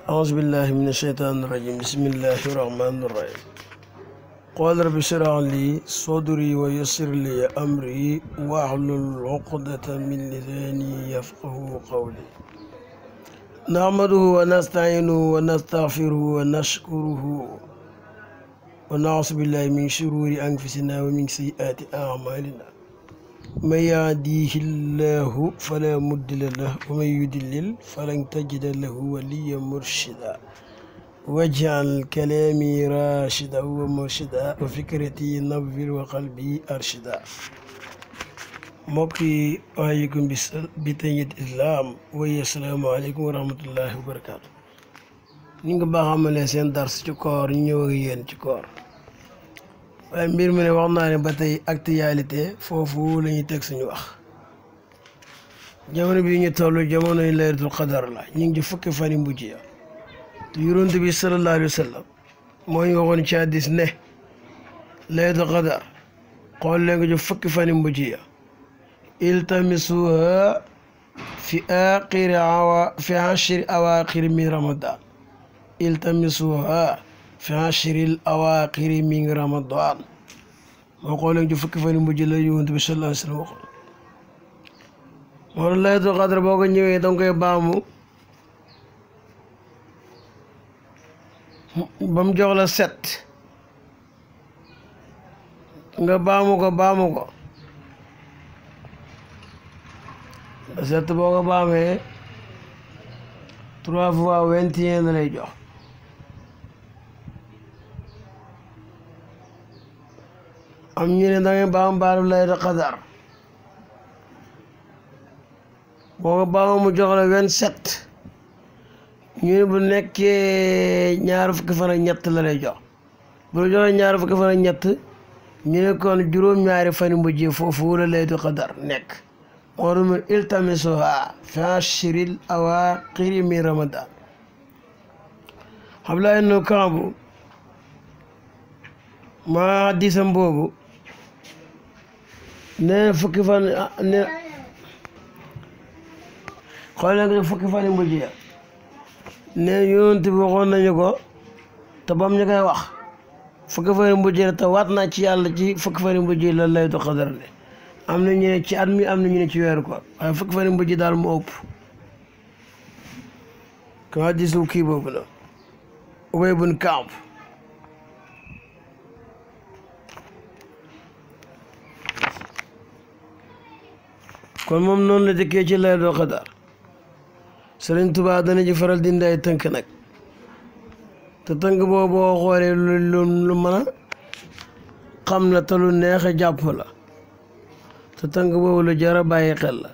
أعوذ بالله من الشيطان الرجيم بسم الله الرحمن الرحيم قال رب اشرح لي صدري ويسر لي أمري واحلل عقدة من لساني يفقه قولي نحمده ونستعينه ونستغفره ونشكره ونعوذ بالله من شرور أنفسنا ومن سيئات أعمالنا من يهديه الله فلا مضل له ومن يضلل فلن تجد له وليا مرشدا واجعل كلامي راشدا ومرشدا وفكرتي نبر وقلبي أرشدا mbokk yi waaleykum bi tayyid islam waaye asalaamaaleykum wa rahmatullahi wa barakaatu. ni nga baax amalee seen dars ci koor ñu ñëw ak yéen ci koor waaye mbir mi ne wax naa ne ba tey actualité foofu la ñuy teg suñu wax. jamono bii ñu toll jamonoy laylatul qadar la ñu ngi ci fukki fan yu mujj ya te yonent bi sallallahu alayhi wa sallam moo ñu waxoon ci hadiis ne laylatul qadar xool leen ko ci fukki fan yu mujj ya iltamisuha fi ashri awaaxiri min ramadan iltamisuha fi ashri awaaxiri min ramadan moo xoolee ci fukki fan yu mujj la Yonent bi sallallahu alayhi wa sallam waxoon moo laylatul qadr boo ko ñëwee danga koy baamu ba mu jox la 7 nga baamu ko 7 boo ko baamee 3 fois 21 la lay jox am ñu ne da ngay baam baalu laylatul qadar boo ko baamu mu jox la 27 ñu ne bu nekkee ñaar fukki fan ak ñett la lay jox bu la joxee ñaar fukki fan ak ñett ñu ne kon juróom-ñaari fan yu mujj foofu la laylatul qadar nekk moo doon mun iltamisuha fi ashril awaaxiri min ramadan Abdullah ibn Kaab maa hadiisam boobu nee fukki fan ne xool nañ ko fukki fan yu mujj ya ne Yonent bi waxoon nañu ko te bam ñu koy wax fukki fan yu mujj ya te waat naa ci yàlla ci fukki fan yu mujj la laylatul qadar ne am na ñu ne ci at mi am na ñu ne ci weeru ko waaye fukki fan yu mujj daal mu ëpp ko hadiisu kii boobu la Ubay bun Kaab kon moom noonu la dëkkee ci laylatul qadar Sëriñ Tuubaa dana ci faral dindi ay tënk nag te tënk boobu boo xoolee lu mën a xam la te lu neex a jàpp la te tënk boobu lu jar a bàyyi xel la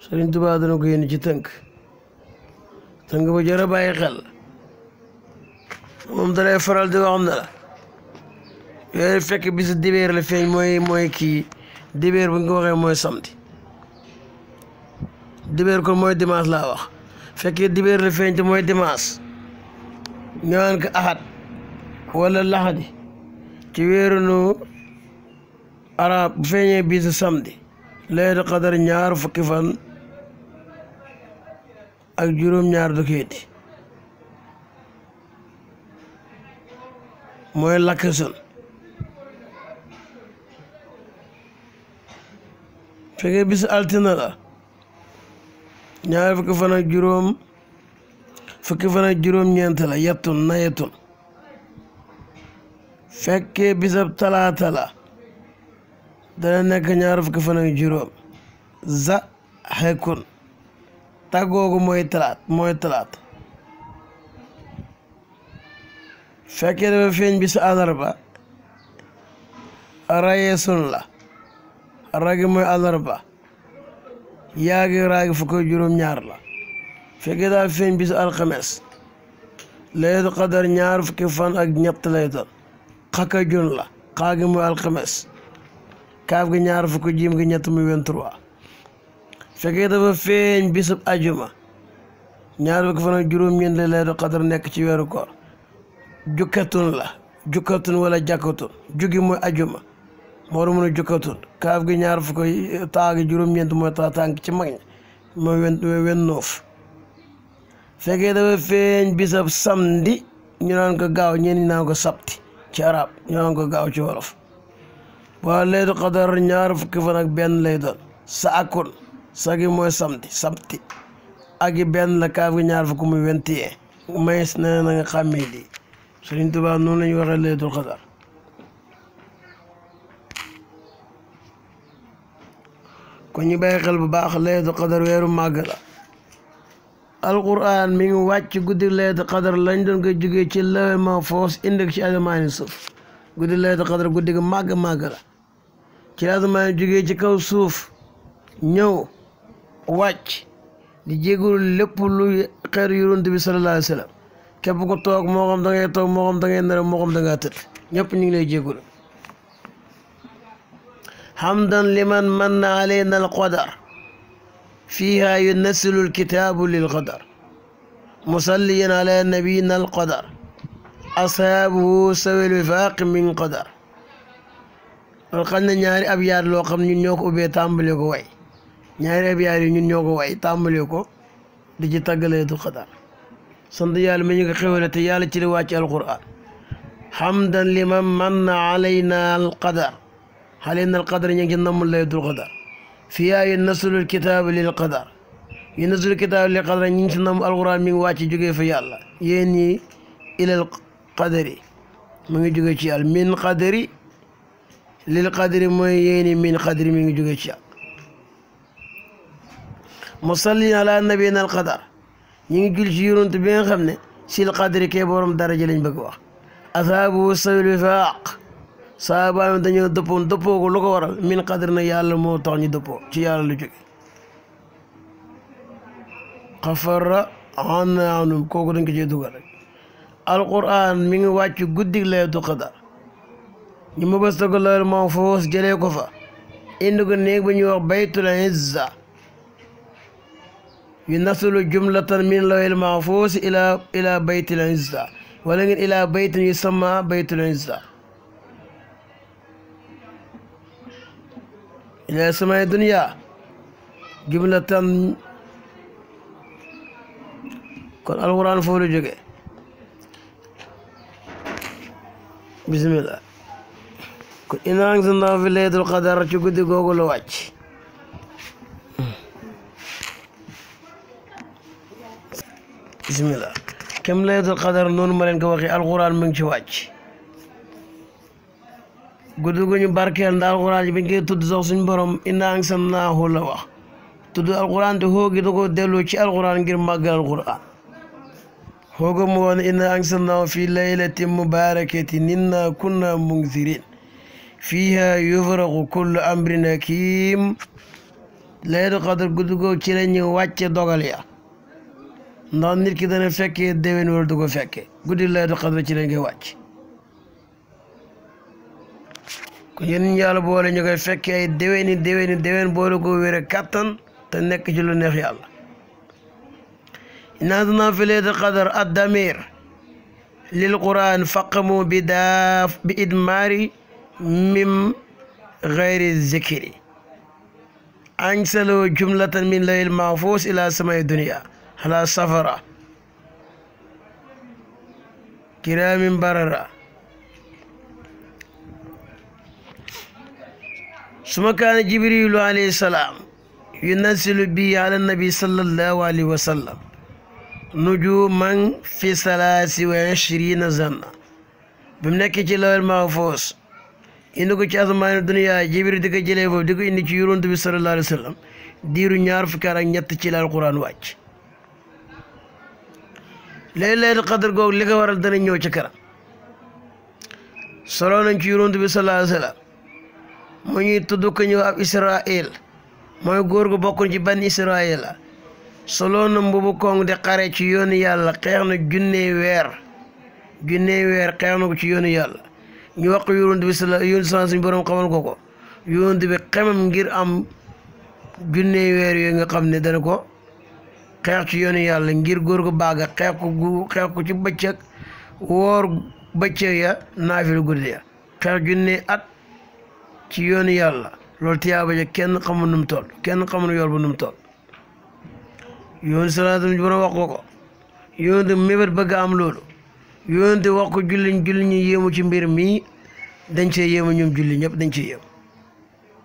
Sëriñ Tuubaa dana ko yéene ci tënk bu jar a bàyyi xel la moom dalay faral di wax ne la yooyu fekk bisu dibéer la feeñ mooy kii dibéer bu nga ko waxee mooy samedi dibéer kon mooy dimanche laa wax fekkee dibéer la feeñ te mooy dimanche ñu naan ko ahad wala laxadi ci weeru nu arab bu feeñee bisu samedi laylatul qadar ñaar fukki fan ak juróom-ñaar dokeeti mooy lakkasun fekkee bisu altina la ñaar fukki fan ak juróom-ñeent la yettun na yettun fekkee bisab talaata la dana nekk ñaar fukki fan ak juróom za xekkun tàggoogu mooy talaata fekkee dafa feeñ bisu àllarba rayesun la ragi mooy àllarba yaagi raagi fukk ak juróom-ñaar la fekkee daa feeñ bisu alxames laylatul qadar ñaar fukki fan ak ñett lay doon xaka jun la xaagi mooy alxames kaaf gi ñaar fukk jiim gi ñett muy 23 fekkee dafa feeñ bisub ajuma ñaar fukki fan ak juróom-ñeent la laylatul qadar nekk ci weeru koor jukkatun wala jàkkatun jugi mooy ajuma moo doon mën a jukkatun kaaf gi ñaar fukk taa gi juróom-ñeent mooy taa tànk ci mag ñi mooy 29 fekkee dafa feeñ bisab samedi ñu naan ko gaaw ñenn ñi naan ko sabti ci arab ñu naan ko gaaw ci wolof waa laylatul qadar ñaar fukki fan ak benn lay doon sa akun sa gi mooy samedi sabti ak i benn la kaaf gi ñaar fukk muy 21 mays nee na nga xàmmee lii Sëriñ Tuubaa noonu la ñu waxee laylatul qadar kon ñu bàyyi xel bu baax laylatul qadar weeru màgg la alquran mi ngi wàcc guddi laylatul qadar lañ doon koy jógee ci lawhul mahfuus indi ci asamaani suuf guddi laylatul qadar guddi gi màgg la ci asamaani jógee ci kaw suuf ñëw wàcc di jégalu lépp lu xeer yonent bi sallallahu alayhi wa sallam képp ko toog moo xam da ngay toog moo xam da ngay nelaw moo xam da ngaa tëdd ñëpp ñu ngi lay jégalu hamdan liman manna alayna alqadar fiha yunazzilu alkitabu lilqadar musalliyan ala nabiyina alqadar ashaabuhu sawi lwifaaq min qadar loolu xam ne ñaari ab yaar loo xam ñun ñoo ko ubbee tàmbale ko way ñaari ab yaar yi ñun ñoo ko way tàmbale ko di ci tàgg laylatul qadar sant yàlla mi ñu ko xewale te yàlla ci li wàcc alquran hamdan liman manna alayna alqadar alayna alqadar ñu ngi ci namm laylatul qadar fiyaa yunazzalu alkitaabu lil qadar yunazzalu alkitaabu lil qadar ñu ngi ci namm alquran mi ngi wàcc jógee fa yàlla yéen ñi ilal qadari mu ngi jógee ci yàlla min qadari lil qadari mooy yéeni min qadari mi ngi jógee ci yàlla musalli ala nabiyina alqadar ñu ngi jul ci yonent bi nga xam ne sil qadri kee borom daraja lañ bëgg wax asaabu sawil wifaaq saabaam dañoo dëppoon dëppoo ko lu ko waral min qadri na yàlla moo tax ñu dëppoo ci yàlla lu jóge xafara anum kooku dañ ko cee dugal rek alquran mi ngi wàcc guddig laylatul qadar ñu ma bës ko lawhul mahfuus jëlee ko fa indi ko néeg ba ñuy wax baytul izza yunazzilu jumlatan min lawhil mahfuus ila baytil izza wala ngeen ila baytin yusamma baytul izza ila samay dunya jumlatan kon alquran foofu la jóge bismillah kon inna anzalnaahu fi laylatul qadar ci guddi googu la wàcc bismillah kem laylatul qadar noonu ma leen ko waxee alquran mu ngi ci wàcc guddi gu ñu barkeel ndax alquran ji bañ koy tudd sax suñ borom inna anzalnaahu la wax tudd alquran te xoogi da ko delloo ci alquran ngir màggal alquran xooga mu woon inna anzalnaahu fi laylatin mubarakatin inna kunna munzirin fiha yufraqu kullu amrin hakim laylatul qadar guddi googu ci la ñu wàcce dogal ya ndax nit ki dana fekkee déwén wala du ko fekkee guddi laylatul qadar ci lañ koy wàcc kon yéen yàlla boole ñu koy fekkee ay déwén boole ko wér kattan te nekk ci lu neex yàlla inna anzalnaahu fi laylatul qadar ad-damir lil quran faqamu bi idmaari mim gayri zikri ansalu jumlatan min lawhil mahfuus ila samai dunya ala safara kiraamin barara suma kaana jibrilu alayhi salaam yunazzilu bi ala nabi sallallahu alayhi wa sallam nujuman fi 23 zanna bi mu nekk ci lawhil mahfuus indi ko ci asamaani dunya jibril di ko jëlee foofu di ko indi ci yonent bi sallallahu alayhi wa sallam diiru ñaar fukki at ak ñett ci la alquran wàcc laylatul qadr googu li ko waral dana ñëw ci kanam solo nañ ci yonent bi sallallahu alayhi wa sallam mu ñuy tudd ko ñëw ab Israël mooy góor gu bokk ci ban Israël la solo na mbubu koŋ di xare ci yoonu yàlla xeex na junney weer xeex na ko ci yoonu yàlla ñu wax ko yonent bi suñu borom xamal ko yonent bi xemam ngir am junney weer yooyu nga xam ne dana ko xeex ci yoonu yàlla ngir góor gu baaga xeex ko ci bëccëg woor bëccëg ya naafil guddi ya xeex junney at ci yoonu yàlla loolu tiyaaba ja kenn xamul nu mu toll kenn xamul yool bu nu mu toll yoonu salaatam borom wax ko yonent mébét bëgg am loolu yonent wax ko julli ñu yéemu ci mbir mi dañ cee yéemu ñoom julli ñëpp dañ cee yéemu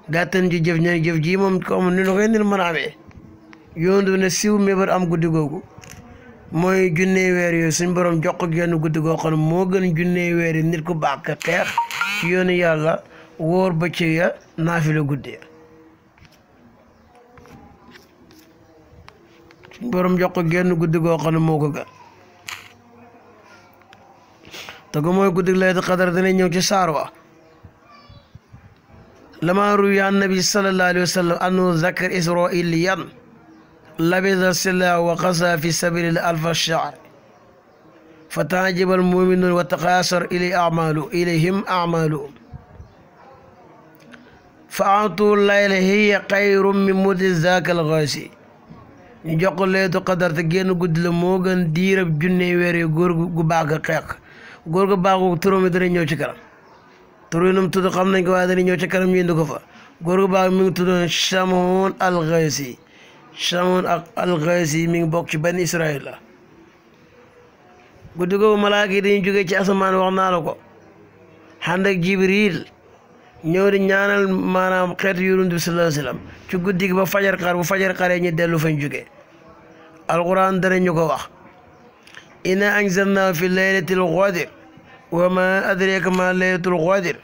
gàttan ci jëf ñooy jëf ji moom comme ni la koy nil mën a amee yonent ne siw mébét am guddi googu mooy junney weer yooyu suñ borom jox ko genn guddi goo xam ne moo gën junney weer yi nit ku baax ka xeex ci yoonu yàlla wóor bëccëg ya naafila guddi ya suñ borom jox ko genn guddi goo xam ne moo ko gën te ko mooy guddi laylatul qadar dana ñëw ci saar wa lama ruwiya an nabi sallallahu alayhi wa sallam annahu zakar israiliyan labisa sila wa qasa fi sabili alfa shahr fa taajaba almuminun wa taqaasar ilayhim amaluhum fa aatu layla hiya xayrun min muddi zaaka alxaasi ñu jox ko laylatul qadar te génn guddi la moo gën diirab junne weer yu góor gu baax a xeex góor gu baax gu turam mi dana ñëw ci kanam tur yi nu mu tudd xam nañ ko waaye dana ñëw ci kanam ñu indi ko fa góor gu baax mi ngi tuddoon Shamoun al-Ghazi Shamoun ak al-Ghazi mi ngi bokk ci Bani Israël la guddi googu malaaka yi dañuy jógee ci asamaan wax naa la ko ànd ak Jibril ñëw di ñaanal maanaam xeetu Yonent bi sallallahu alayhi wa sallam ci guddi gi ba fajar xar bu fajar xaree ñu dellu fañ jógee alquran dara ñu ko wax inna anzalnaahu fi laylatil qadr wa ma adraka ma laylatul qadr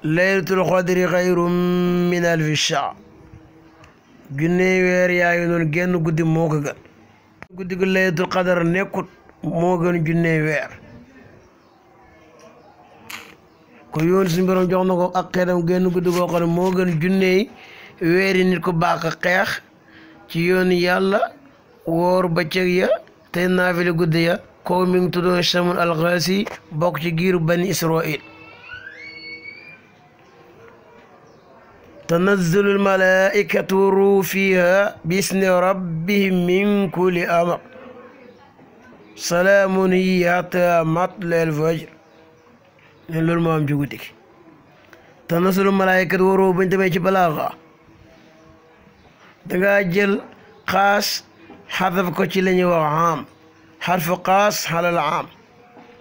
laylatul qadri xayrun min alfi shahr junne weer yaayu noonu genn guddi moo ko gën guddi gu laylatul qadr nekkut moo gën junne weer ko yoon suñu borom jox na ko ak xeetam genn guddi goo xam ne moo gën junne weer yi nit ko baax a xeex ci yoonu yàlla woor bëccëg ya tey naafile guddi ya kooku mi ngi tuddoon Shamoun al-Ghazi bokk ci giiru Bani Israël tanazzalu al-malaa'ikatu ruuhu fiihaa bi-izni rabbihim min kulli amr salaamun hiya hattaa matla'il fajr ne loolu moo am ci guddi gi tanazzalu al-malaa'ikatu wa ruuhu bañ demee ci balaaxa dangaa jël xaas xadaf ko ci la ñuy wax am xarfu xaas xalal am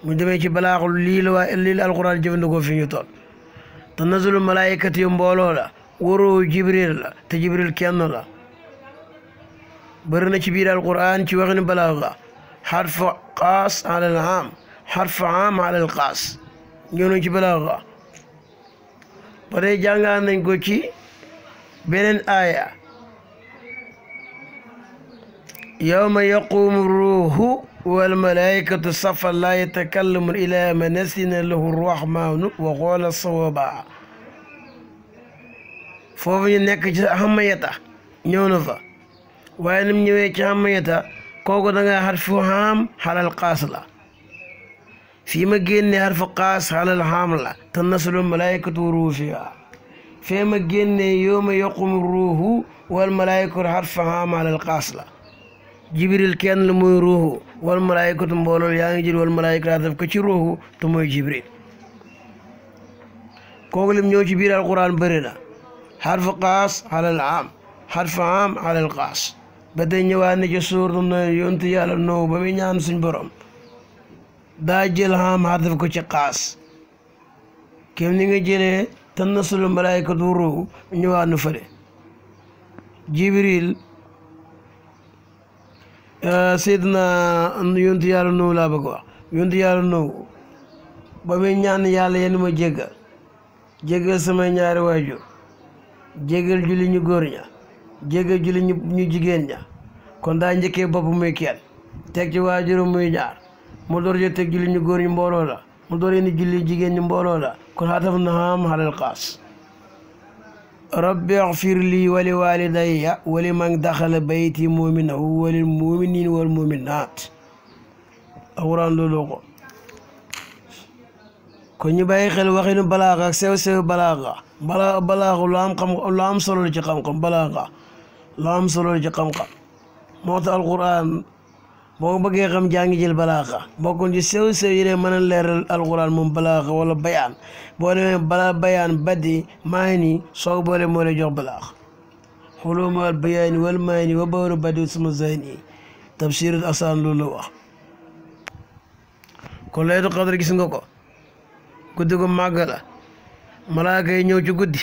mu demee ci balaaxul lii la alquran jëfandikoo fi ñu toll tanazzalu malaayikati yu mbooloo la waru jibril la te jibril kenn la bëri na ci biir alquran ci waxinu balaaxa xarfu xaas xalal am xarfu am xalal xaas ñëw na ci balaaxa ba tey jàngaan nañ ko ci beneen aaya yawma yaqumu ruuhu wal malaikatu saffan laa yatakallamuuna illaa man azina lahu rahmaanu wa qaala sawaaba foofu ñu nekk ci xamayata ñëw na fa waaye nim ñëwee ci xamayata kooku da nga xarfu xaam xalal xaas la fii ma génne xarfu xaas xalal xaam la tanazzalu malaikatu ruuhu fiihaa fee ma génne yawma yaqumu ruuhu wal malaikatu xarfu xaam xalal xaas la jibril kenn la mooy ruuxu wal malaayikatu mbooloo yaa ngi jël wal malaayikatu def ko ci ruuxu te mooy jibril kooku lim ñëw ci biir alquran bëri na xarfu xaas xalal am xarfu am xalal xaas ba tey ñëwaat na ci suuratu na yontu yàlla Nuux ba muy ñaan suñ borom daa jël am xadaf ko ci xaas kem ni nga jëlee tanazzalu malaayikatu ruuxu ñëwaat na fële jibril Seydina yontu yàlla Nuux laa bëgg wax yontu yàlla Nuux ba muy ñaan yàlla yenn ma jéggal samay ñaari waajur jéggal julli ñu góor ña jéggal julli ñu jigéen ña kon daa njëkkee bopp muy kenn teg ci waajur muy ñaar mu door jo teg julli ñu góor ñu mbooloo la mu door indi julli jigéen ñu mbooloo la kon xataf na xam xalal xaas rabbi axfir lii wali walidayya wali man daxala bayti muminahu walil muminin wal muminaat alxuraan loolu ko kon ñu bàyyi xel waxinu balaaxa ak sew balaaxa balaaxa lu am solo ci xam-xam balaaxa lu am solo ci xam-xam moo tax alxuraan boo bëggee xam jàngi jël balaaxa bokkoon ci sew yi de mën a leeral alxuraan moom balaaxa wala bayaan boo demee bayaan baddi maani soog boole moo lay jox balaaxa xuluma al bayaani wal maani wa bawru baddi suma zayni tafsir asaan loolu la wax kon laylatul qadr gis nga ko guddi gu màgg la malaaka yi ñëw ci guddi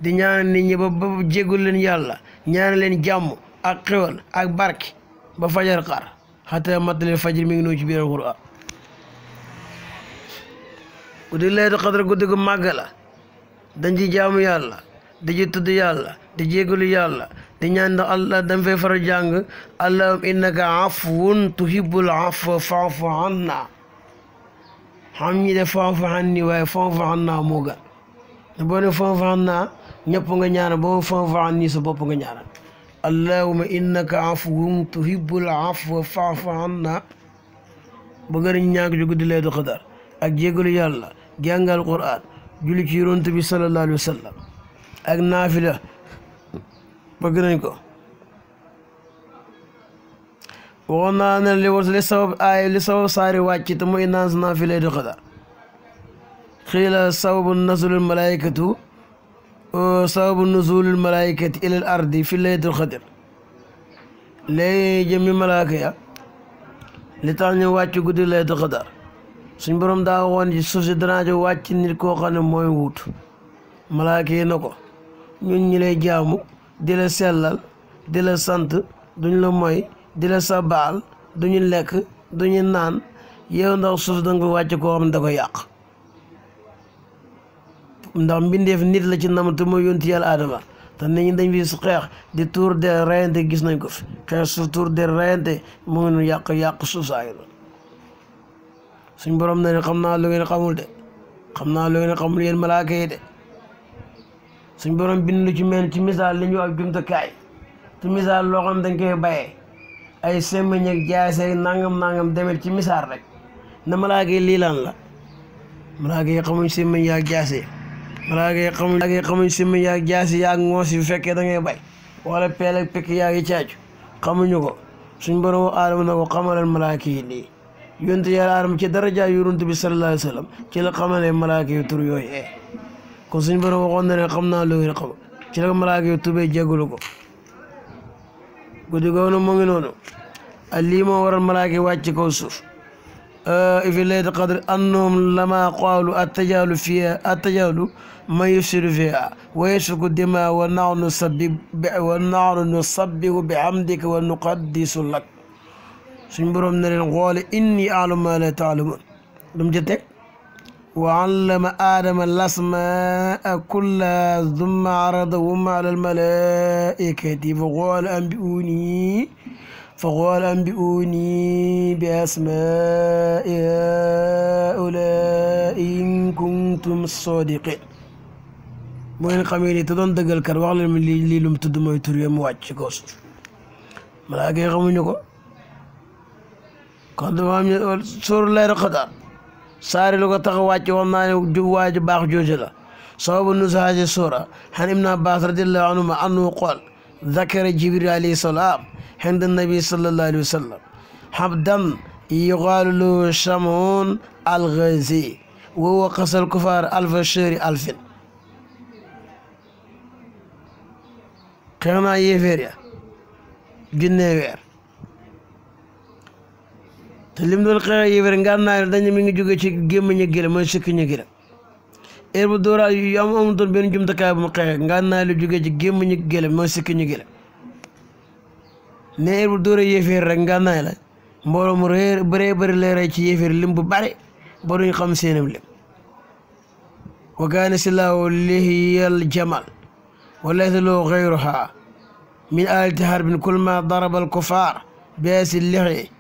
di ñaanal nit ñi ba jéggul leen yàlla ñaanal leen jàmm ak xewal ak barke ba fajar xar xataa matalil fajir mi ngi ñëw ci biir alquran guddi laylatul qadr guddi gu màgg la dañ ci jaamu yàlla di ci tudd yàlla di jégalu yàlla di ñaan ndax allah dañ fay fara jàng allahumma innaka afuwun tuhibbul afwa fa'fu anna xam ñi de fa'fu anni waaye fa'fu anna moo gën boo ne fa'fu anna ñëpp nga ñaanal boo fa'fu anni sa bopp nga ñaanal allahumma innaka afuwun tuhibbul afwa fa'fu anna ba gën a ñàkk ci guddi laylatul qadr ak jégalu yàlla jàngal Qur'an julli ci yonent bi sallallahu alayhi wa sallam ak naafila bëgg nañ ko waxoon naa ne li sabab saari wàcc te mooy naas naa fi laylatul qadr xiila sababu nuzulul malaikati ilal ardi fi laylatul qadr léegi jëmmi malaaka ya li tax ñu wàcc guddi laylatul qadr suñ borom daa waxoon ci suuf si danaa ci wàcc nit koo xam ne mooy wut malaaka yi na ko ñun ñi lay jaamu di la sellal di la sant duñ la moy di la sabaal duñu lekk duñu naan yow ndax suuf danga ko wàcc koo xam ne da ko yàq ndax mbindeef nit la ci nam te mooy yonti yàlla Aadama te nit ñi dañ fi xeex di tuur de rayante gis nañ ko fi xeex suuf tuur de rayante mu ngi nu yàq suuf saa yi suñ borom na ne xam naa lu ngeen xamul de xam naa lu ngeen xamul yéen malaaka yi de suñ borom bind lu ci mel ci misaal li ñu ak jumtukaay ci misaal loo xam dañ koy bayee ay semmiñ ak jaase nangam demet ci misaal rek na malaaka yi lii lan la malaaka yi xamuñ semmiñ yaag jaase malaaka yi xamuñ semmiñ yaag jaase yaag ngoos yi fekkee da ngay bay wala peel ak pekk yaag yi caaju xamuñu ko suñ borom Aadama na ko xamalal malaaka yi lii yonte yàlla Aadama ci daraja yonent bi sallallahu alayhi wa sallam ci la xamalee malaaka yi tur yooyu kon suñ borom waxoon na ne xam naa lu ngeen xam ci la malaaka yi tubee jégalu ko guddi googu moo ngi noonu lii moo waral malaaka yi wàcc kaw suuf fi laylatul qadr annahum lama qaalu attajalu man yufsidu fiha wa yasfiku dima wa nahnu nusabbihu bihamdika wa nuqaddisu lak suñ borom ne leen xoole inni a'lamu ma la ta'lamun dum ci teg wa allama aadama al-asmaa kullaha thumma aradahum ala al-malaa'ikati fa qaala anbi'uuni bi asmaa'i haa'ulaa'i in kuntum saadiqiin bu ngeen xamee ni te doon dëggal kat wax leen lii lu mu tudd mooy tur yi mu wàcc ci kaw suuf malaaka yi xamuñu ko kon dama am suur laylatul qadr saari lu ko tax a wàcc woon naa ne waa ji baax jooju la sababu nuzul haadihi suura an ibn Abbaas radiyallaahu anhumaa annahu qaala zakara Jibriil alayhi salaam inda nabi sallallaahu alayhi wa sallam abdan yuqaalu lahu Shamuun al-Ghaazi wa huwa qasal kufaar alfa shahri alfin xeex naa yéeféer ya junne weer te lim doon xeex yéeféer ngànnaay dañu mi ngi jóge ci gémmiñu gëlëm mooy sikkiñu gëlëm heure bu dóoraa yu amutoon benn jumtukaay bu mu xeex ngànnaay lu jóge ci gémmiñu gëlëm mooy sikkiñu gëlëm ne heure bu dóoree yéeféer rek ngànnaay la mbooloo mu bëri lay rey ci yéeféer lim bu bari ba duñ xam seenam lim wa kaana silaahu lihiyal jamal wa laysa lahu ghayruha min aalati harbin kullamaa daraba al-kuffaar bi haadihi al-lihiya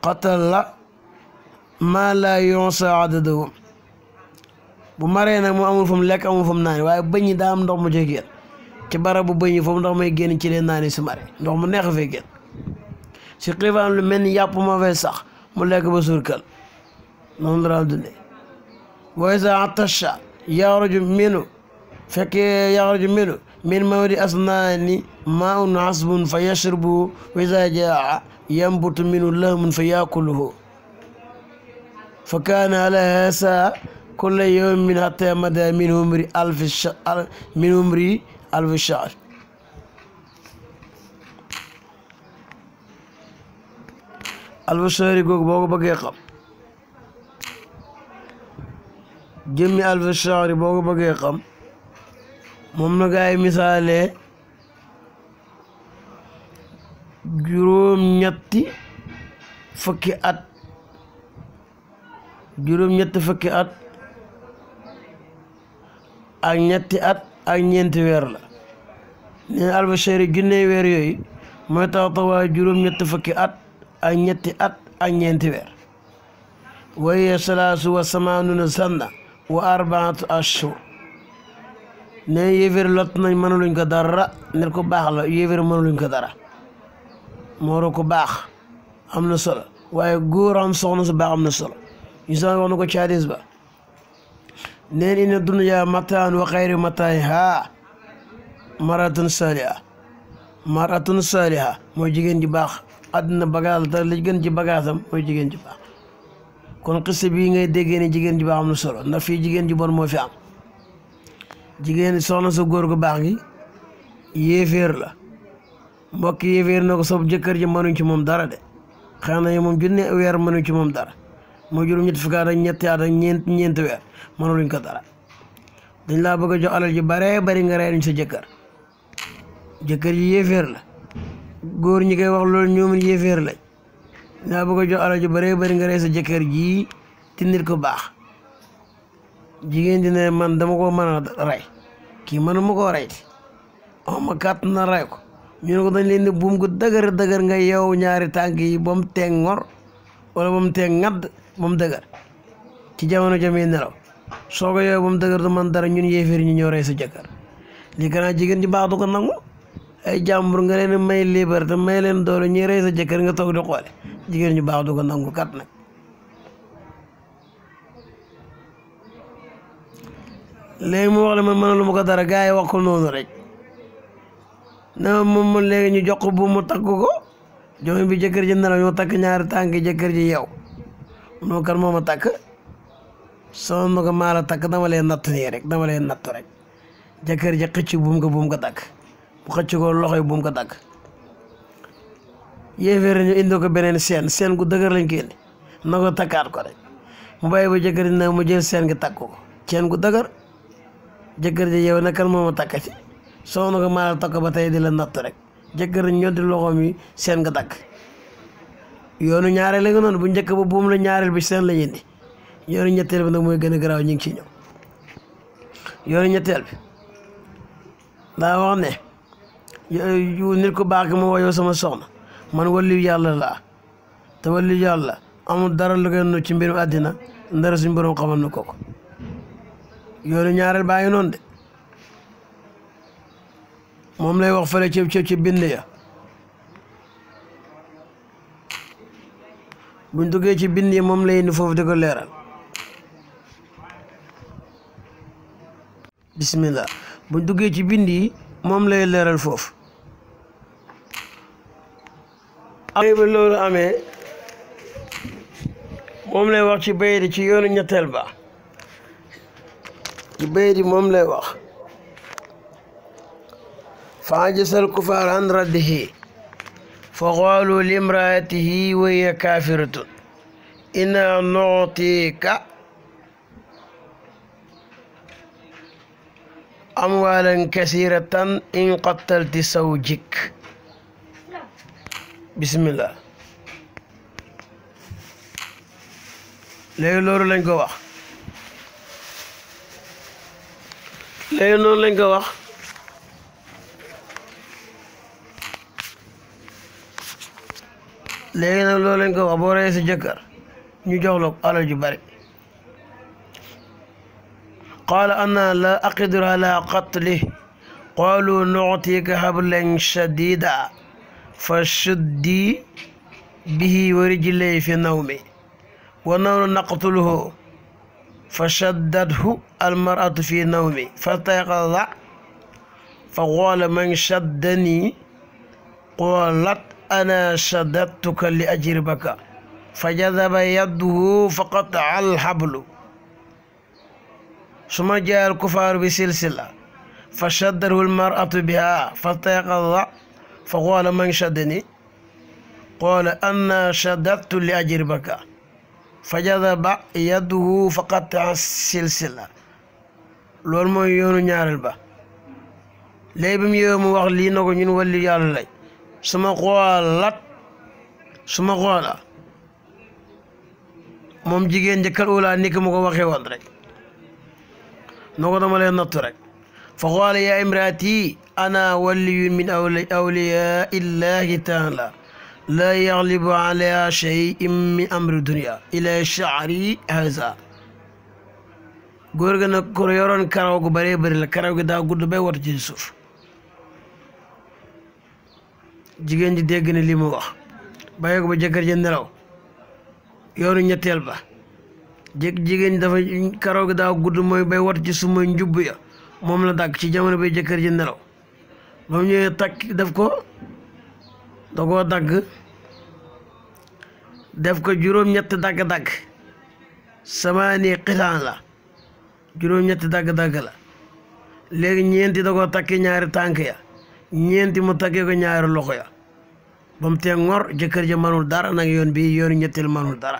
qatala maa laa yuhsaa adaduhum bu maree nag mu amul fu mu lekk amul fu mu naan waaye bëñ yi daa am ndox mu ci génn ci barabu bëñ yi foofu ndox may génn ci leen naani su mare ndox mu neex fee génn si xiifaan lu mel ni yàpp moo fay sax mu lekk ba suur kal noonu la daan dundee wa izaa atasha yaxruju minhu fekkee yaxruju minhu min mawdi asnaani maa'un hasbun fa yashrabu wa izaa jaa'a yanbutu minhu lahmun fa yaakuluhu fa kaana alaa haazaa kulla yawmin hattaa madaa min umri alfi shahr alfa shahri googu boo ko bëggee xam jëmmi alfa shahri boo ko bëggee xam moom na gaay misaalee juróom-ñetti fukki at ak ñetti at ak ñeenti weer la nee na alfa shahri junne weer yooyu mooy taxawaay juróom-ñetti fukki at ak ñetti at ak ñeenti weer waye salaasu wa samaanuna sanna wa arbaatu ashhur ne yéeféer lot nañ mënuluñ ko dara nit ku baax la yéeféer mënuluñ ko dara mooro ko baax am na solo waaye góor am soxna su baax am na solo ñu sax wax na ko ci hadiis ba neen inna dunya mataan wa xayru mataa'ihaa maratun saaliha mooy jigéen ji baax àdduna bagaas la li gën ci bagaasam mooy jigéen ji baax kon xiste bii ngay déggee ne jigéen ji baax am na solo ndax fii jigéen ji bon moo fi am jigéen soxna sa góor gu baax gi yéeféer la mbokk yéeféer na ko sob jëkkër ji mënuñ ci moom dara de xëy na moom junne weer mënuñ ci moom dara moo juróom ñetti fukki at ak ñetti at ak ñeenti weer mënuluñ ko dara dañ laa bëgg a jox alal ji bare bari nga rey sa jëkkër ji yéeféer la góor ñi koy wax loolu ñoom yéeféer lañ laa bëgg a jox alal ji bare bari nga rey sa jëkkër ji te nit ko baax jigéen di ne man dama ko mën a rey kii mënuma koo rey ma kàtt na rey ko ñu ne ko dañ leen di buum gu dëgër nga yeew ñaari tànk yi ba mu teg ngor wala ba mu teg ngadd ba mu dëgër ci jamono jami nelaw soo ko yeew ba mu dëgër du man dara ñun yéeféer ñu ñëw rey sa jëkkër lii kanaa jigéen ji baax du ko nangu ay jàmbur nga leen may liberté may leen doole ñuy rey sa jëkkër nga toog di xoole jigéen ñu baax du ko nangu kat nag léegi mu wax le man mënalu ma ko dara gars yi wax ko noonu rek na moom léegi ñu jox ko bu mu takk ko joxe bi jëkkër ji nelaw ñoo takk ñaari tànk jëkkër ji yow noo kan moo ma takk soo na ko maa la takk dama leen natt nii rek dama leen natt rek jëkkër ji xëcc buum ko takk bu xëcc ko loxo yi buum ko takk yéeféer ñu indi ko beneen seen gu dëgër lañ ko indi na ko takkaat ko rek mu bàyyi ba jëkkër ji na mu jël seen gi takk ko seen gu dëgër jëkkër ji yow na kan moo ma takk ci soo na ko maa la takk ba tey di la natt rek jëkkër ji ñoddi loxoom yi seen nga takk yoonu ñaareel la nga noonu bu njëkk ba buum la ñaareel bi seen la indi yoonu ñetteel bi nag mooy gën a garaaw ñu ngi ci ñëw yoonu ñetteel bi daa wax ne nit ku baax gi ma woo yow sama soxna man waliyu yàlla laa te waliyu yàlla amul dara lu gën no ci mbirum àddina ndara suñu borom xamal na ko yoonu ñaareel baa ngi noonu de moom lay wax fële ci bind ya buñ duggee ci bind yi moom lay indi foofu di ko leeral bismillah buñ duggee ci bind yi moom lay leeral foofu ay ba loolu amee moom lay wax ci bayit ci yoonu ñetteel ba ci bayit moom lay wax fa ajasal kufaar an raddihi fa qaalu limraatihi wa hiya kaafiratun inna nu'tika amwaalan kasiratan in qattalti zawjik bismillah léegi loolu lañ ko wax léegi noonu lañ ko wax léegi nag loolu lañ ko wax boo reyee sa jëkkër ñu jox la alal ju bari qaala ana la aqdiru ala qatlihi qaalu nu'tika hablan shadida fa shuddi bihi wa rijlayhi fi nawmi wa nahnu naqtuluhu fa shaddathu almar'atu fi nawmi fastayqaza fa qaala man shaddani qaalat ana shaddattuka li ajribaka fa jadaba yadduhu fa qata'a alhablu summa jaa alkufaaru bi silsila fa shaddathu almar'atu biha fastayqaza fa qaala man shaddani قال أنا شددت لأجربك فجذب يده فقطع السلسلة loolu mooy yoonu ñaareel ba léegi bi mu yëwee mu wax lii na ko ñun wali yàlla lay suma xoola moom jigéen njëkkal ulaa ni ko ma ko waxee woon rek noo ko dama leen nattu rek fa qaala yaa imraati ana waliyun min awliyaa illahi taala laa yaglibu alayha shay'un min amri dunya ila sha'ri haza góor ga nag ko yoroon karaw gu bëree bëri la karaw gi daa gudd bay watu ci suuf jigéen ji dégg ne li mu wax bàyyi ko ba jëkkër ji nelaw yoonu ñetteel ba jigéen dafa karaw gi daa gudd mooy bay watu ci suuf mooy njubb ya moom la dagg ci jamono bay jëkkër ji nelaw ba mu ñëwee takk def ko da koo dagg def ko juróom-ñett dagg-dagg samaani xitaan la juróom-ñetti dagg-dagg la léegi ñeenti da koo takki ñaari tànk ya ñeenti mu takkee ko ñaari loxo ya ba mu tee ngor jëkkër ja manul dara nag yoon bi yoonu ñetteel manul dara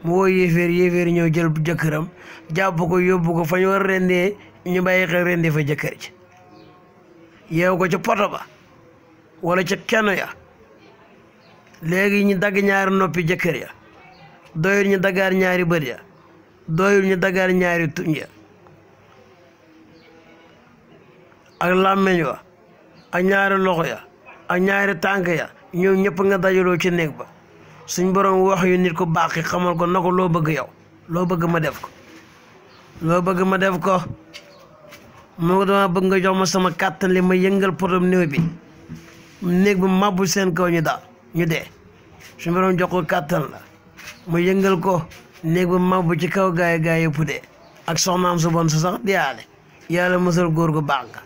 mu woo yéeféer ñëw jël jëkkëram jàpp ko yóbbu ko fa ñu war rendee ñu bàyyi xel rendee fa jëkkër ji yeew ko ca poto ba wala ca keno ya léegi ñu dagg ñaari noppi jëkkër ya doyul ñu daggaar ñaari bët ya doyul ñu daggaar ñaari tuñ ya ak làmmeñ wa ak ñaari loxo ya ak ñaari tànk ya ñoom ñëpp nga dajaloo ci néeg ba suñ borom wax yu nit ko baaxi xamal ko na ko loo bëgg yow loo bëgg ma def ko loo bëgg ma def ko moo ko dama bëgg nga jox ma sama kàttan li ma yëngal potom néew bi néeg bi màbbu seen kaw ñu daal ñu dee suñ borom jox ko kàttan la mu yëngal ko néeg bi màbbu ci kaw gaay yëpp dee ak soxnaam su bon su sax diyaale yàlla musal góor gu baax nga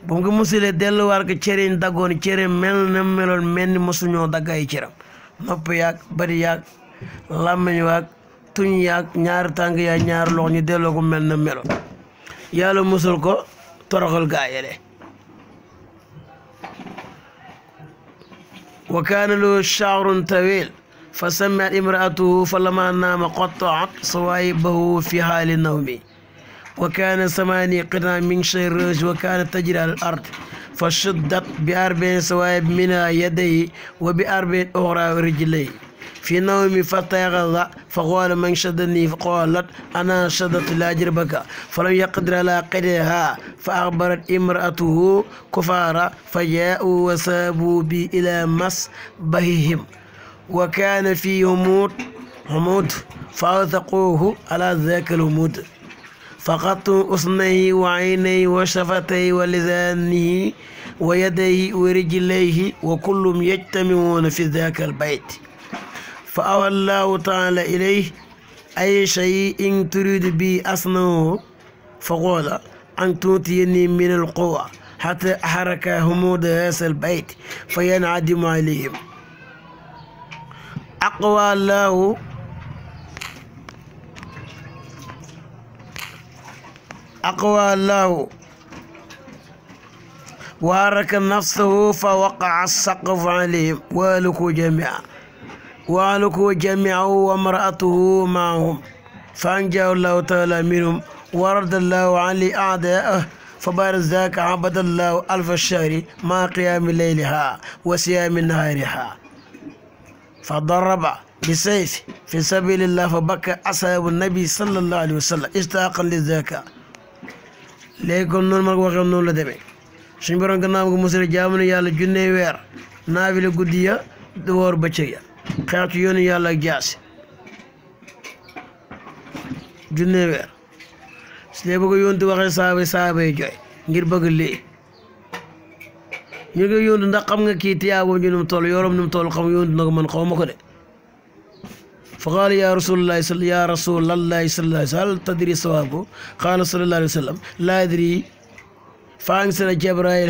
bu mu ko musalee delluwaat ko cere yi daggoon cere mel na meloon mel ni mosuñoo dagg ay ceram nopp yaag bari yaag làmmiñ waag tuñ yaag ñaari tànk yaag ñaari loxo ñu delloo ko mel na meloon yàlla musal ko toroxal gaayele wa kaana lahu sha'run tawil fa sami'at imra'atuhu fa lama naama qatta'at sawaa'ibahu fi haali nawmi وكان ثماني قطع من شعر الرأس وكانت تجري على الأرض فشدت بأربع سوائب منها يديه وبأربع أخرى رجليه في نومي فاستيقظ فقال من شدني فقالت أنا شددت لأجربك فلم يقدر على قدرها فأخبرت امرأته كفارا فجاءوا وسابوا بي إلى مسبحهم وكان فيه همود فأوثقوه على ذاك الهمود فقطوا أذنيه وعينيه وشفتيه ولسانه ويديه ورجليه وكلهم يجتمعون في ذاك البيت فأوى الله تعالى إليه أي شيء تريد به أصنعه فقال أن تؤتيني من القوة حتى أحرك همود هذا البيت فينعدم عليهم أقوى الله وحرك نفسه فوقع السقف عليهم وهلكوا جميعا وامرأته معهم فأنجاه الله تعالى منهم ورد الله عليه أعداءه فبارز ذاك عبد الله ألف الشهر مع قيام ليلها وصيام نهارها فضرب بسيف في سبيل الله فبكى أصحاب النبي صلى الله عليه وسلم اشتاقا لذاك léegi kon noonu ma ko waxee noonu la demee suñ borom gannaaw ko musal jaamu ne yàlla junne weer naafile guddi ya di woor bëccëg ya xeex ci yoonu yàlla ak jaasi junne weer su dee bëgg yóntu waxee saaba yi jooy ngir bëgg lii ñu ngi yóntu ndax xam nga kii tiyaaboo ñu num toll yorom num toll xam yóntu na ko man xaw ma ko de فقال يا رسول الله صلى الله عليه وسلم هل تدري صوابه قال صلى الله عليه وسلم لا أدري فأنزل جبرائيل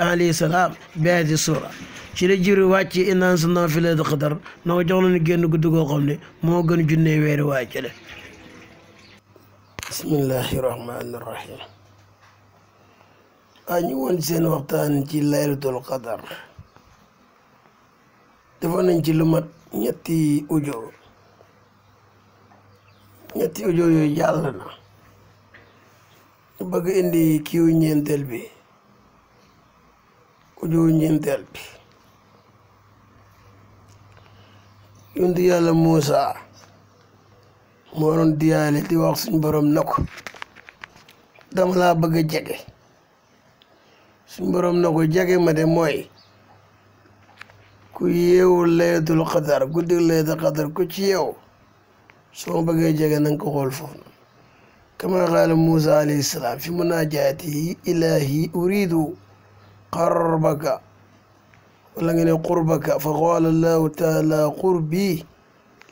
عليه السلام بهذه السورة ci la jibril wàcc inna anzalnaahu fi laylatil qadr na ko jox la ni génn guddi goo xam ne moo gën junne weeri wàccale bismillahi rahmani rahim ñu woon seen waxtaan ci laylatul qadr defoon nañ ci lu mat ñetti audio yooyu jàll na ñu bëgg indi kiiw ñeenteel bi audio ñeenteel bi yonent yàlla Muusa moo doon diyaale di wax suñ borom na ko dama laa bëgg a jege suñ borom na ko jege ma de mooy ku yeewu laylatul qadar guddi laylatul qadar ku ci yeew soo bëggee jege na nga ko xool foofu kama qaala Muusa alayhi salaam fi munaajaatihi ilaahi uriidu qarbaka wala nga ne qurbaka fa qaala allahu taala qurbi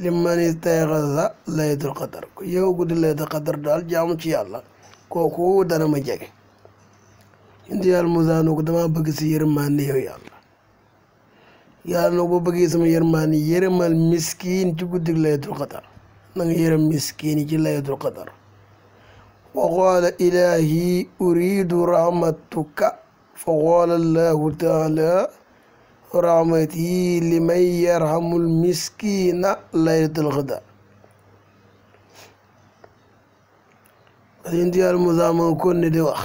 liman istayqaza laylatul qadar ku yeewu guddi laylatul qadar daal jaamu ci yàlla kooku dana ma jege indi yàlla Muusa noo ko dama bëgg si yërmande yow yàlla noo boo bëggee sama yërmande yërëmal miskiin ci guddi laylatul qadar na nga yërëm miskiin yi ci laylatul qadar wa qaala ilaahi uriidu rahmatuka fa qaala allahu taala rahmati liman yarhamul miskiina laylatul qadar indi yàlla Muusa ma kon ne di wax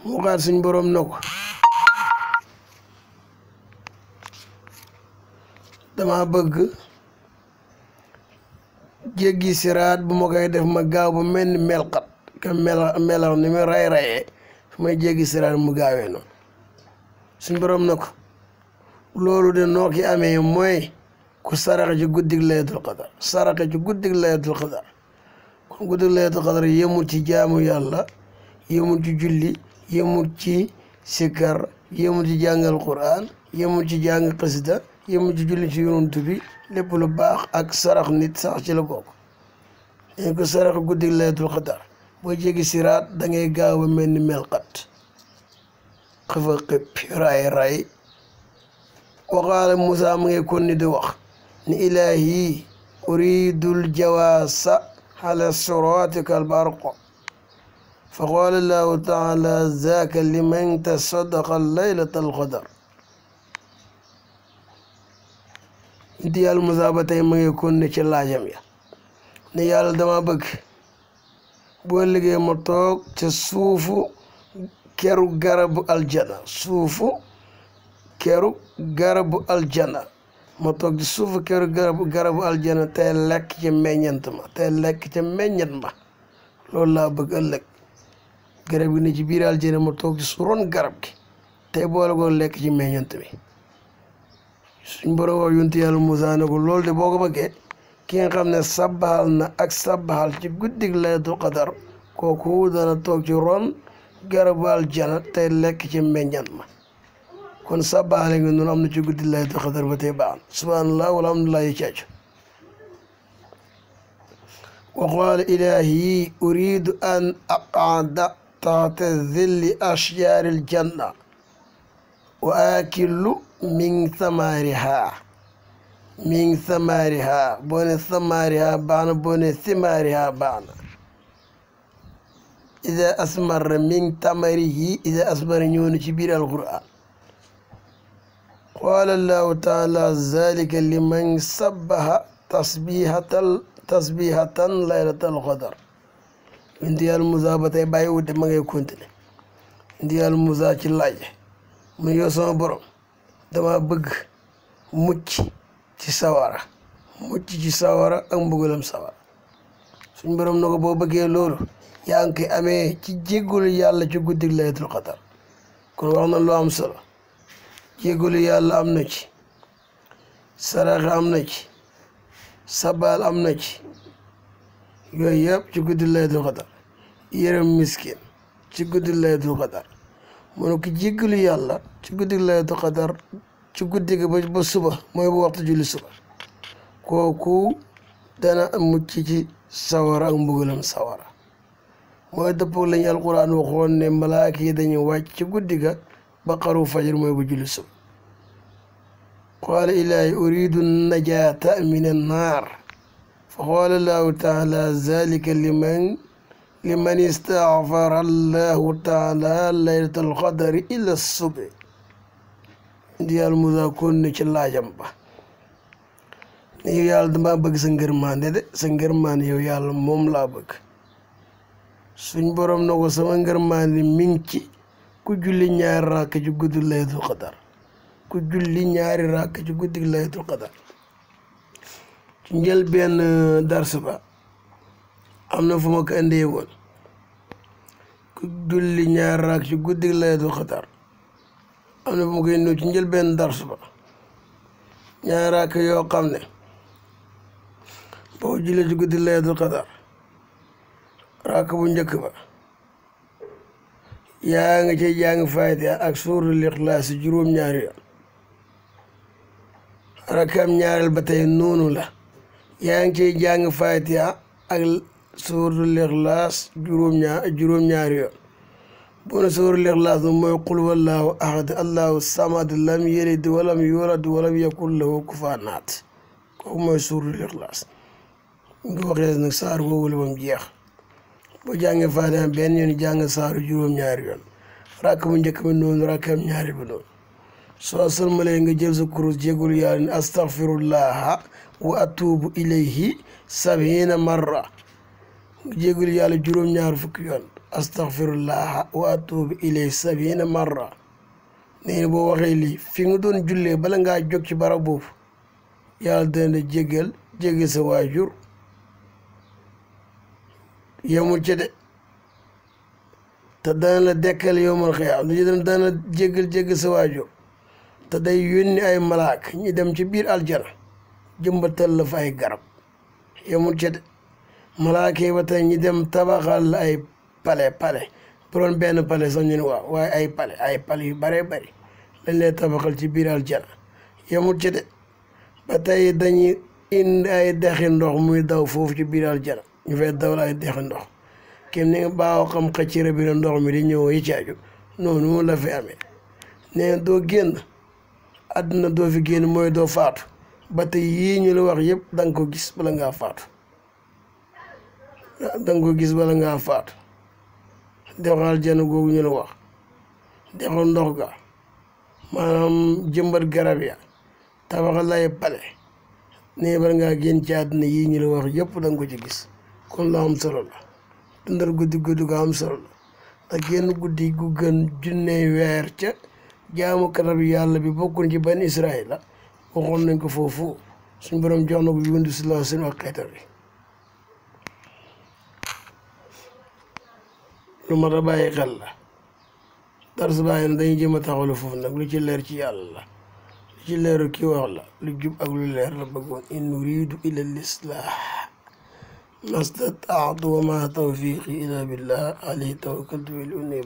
mu xaar suñ borom na ko dama bëgg jéggi siraat bu ma koy def ma gaaw ba mel ni melxat ka melax ni mu ray-rayee su may jéggi siraat mu gaawee noonu suñ borom na ko loolu de noo ki amee mooy ku saraxe ci guddig laylatul qadar saraxe ci guddig laylatul qadar kon guddig laylatul qadar yemul ci jaamu yàlla yemul ci julli yemul ci sikkar yemul ci jàngal Qur'an yemul ci jàng xasida yemul ci julli ci yonent bi lépp lu baax ak sarax nit sax ci la bokk dañ ko sarax guddi laylatul qadar boo jéggi siraat da ngay gaaw a mel ni melxat xëfa xëpp ray wa qaala Muusa mu ngi kon ni di wax ni ilaahi uridul jawaasa ala siraatika albarqa fa qaala allahu taala zaaka liman tasaddaqa laylatal qadar inti yàlla Muusa ba tey ma ngi kon ne ci laajam ya ne yàlla dama bëgg boo liggéey ma toog ca suufu keru garabu aljana ma toog ci suufu keru garabu aljana tey lekk ci meññant ma loolu laa bëgg ëllëg garab gi ne ci biir aljana ma toog ci ron garab gi tey boole ko lekk ci meññant mi suñ borom wax yonent yàlla Muusa ne ko loolu de boo ko bëggee ki nga xam ne sabbaxal na ak sabbaxal ci guddig laylatul qadar kooku dana toog ci ron garabu aljana tey lekk ci meññant ma kon sabbaxale nga noonu am na ci guddig laylatul qadar ba tey baax na subhanallah walhamdulillah yi caacu wa qaala ilaahi uridu an aq'ada taxta zilli ashjaaril janna wa akilu min samariha boo ne samariha baax na boo ne simariha baax na ida asmara min tamarihi ida asmara ñëw na ci biir alquran qaala allahu taala zalika liman sabbaha tasbihatan laylatal qadar indi yàlla Muusa ba tey bàyyi wute ma ngay continuer indi yàlla Muusa ci laaj mu yow sama borom dama bëgg mucc ci sawara ak mbugalam sawara suñ borom na ko boo bëggee loolu yaa ngi koy amee ci jéggulu yàlla ci guddig laylatul qadar kon wax na lu am solo jéggulu yàlla am na ci saraxe am na ci sabal am na ci yooyu yëpp ci guddig laylatul qadar yërëm miskin ci guddig laylatul qadar mu ne ko jéggalu yàlla ci guddig laylatul qadar ci guddi gi ba suba mooy bu waxtu julli suba kooku dana mucc ci sawara ak mbugalam sawara mooy dëppoo lañu alquran waxoon ne malaaka yi dañuy wàcc ci guddi ga ba xaru fajar mooy bu julli suba qaala ilaahi uridu najaata min annaar fa qaala allahu taala zalika liman istaghfara allahu taala laylatal qadri ila subhi indi yàlla Muusa kon ne ci laajam ba yow yàlla dama bëgg sa ngërmaande de sa ngërmaande yow yàlla moom laa bëgg suñ borom na ko sama ngërmaande mi ngi ci ku julli ñaari rakk ci guddi laylatul qadar ku julli ñaari rakk ci guddi laylatul qadar ci njëlbeen dars ba am na fu ma ko indee woon ku julli ñaari rakk ci guddi laylatul qadar am na fu ma ko indee ci njëlbeen dars ba ñaari rakk yoo xam ne boo jullee ci guddi laylatul qadar rakk bu njëkk ba yaa nga cay jàng Faatiha ak suuratul Ixlaas juróom-ñaari yoon rakkam ñaareel ba tey noonu la yaa ngi cay jàng Faatiha ak suuratul Ixlaas juróom-ñaari yoon bu ne suuratul Ixlaas mooy qul wallaahu ahad allahu samad lam yalid walam yulad walam yakun lahu kufuwan ahad kooku mooy suuratul Ixlaas nga waxee nag saar woowu la bam jeex boo jàngee Faatiha benn yoon jàng saaru juróom-ñaari yoon rakk bu njëkk ba noonu rakkam ñaari ba noonu soo sëlmalee nga jël sa kurus jégalu yàlla ne astaghfirullaha wa atuubu ilayhi 70 marra nga jégalu yàlla juróom-ñaar fukki yoon astaghfirullaha wa atuubu ilayhi 70 marra nee na boo waxee lii fi nga doon jullee bala ngaa jóg ci barab boobu yàlla dana jégal sa waajur yemul ci de te dana la dekkal yowmal xiyaam dana jégal sa waajur te day yónni ay malaak ñi dem ci biir aljana jëmbatal la fa ay garab yemul ci de malaaka yi ba tey ñi dem tabaxal la ay pale bu doon benn pale sax ñu ne waaw waaye ay pale yu bare bari lañ lay tabaxal ci biir aljana yemul ci de ba tey dañuy indi ay dexi ndox muy daw foofu ci biir aljana ñu fay daw la ay dexi ndox kenn ni nga baaxoo xam xëccëre bi ndox mi di ñëw yi caaju noonu la fi amee nee doo génn àdduna doo fi génn mooy doo faatu ba tey yii ñu la wax yëpp da nga ko gis bala ngaa faatu dexu aljana googu ñu la wax dexu ndox ga maanaam jëmbat garab ya tabaxal lay pale nee bala ngaa génn ci àdduna yii ñu la wax yëpp da nga ko ci gis kon la am solo la dundal guddi ga am solo la ndax génn guddi gu gën junney weer ca jaamu katab yàlla bi bokkuñ ci ban Israël la waxoon nañ ko foofu suñ borom jox na ko yonent bi sallallahu alayhi wa sallam ak xeetam bi lu mat a bàyyi xel la dars bàyyi na dañuy jëm a taxawlu foofu nag lu ci leer ci yàlla la lu ci leeru kii wax la lu jub ak lu leer la bëggoon in uridu illa l-islah ما استطعت وما توفيقي إلا بالله عليه توكلت وإليه أنيب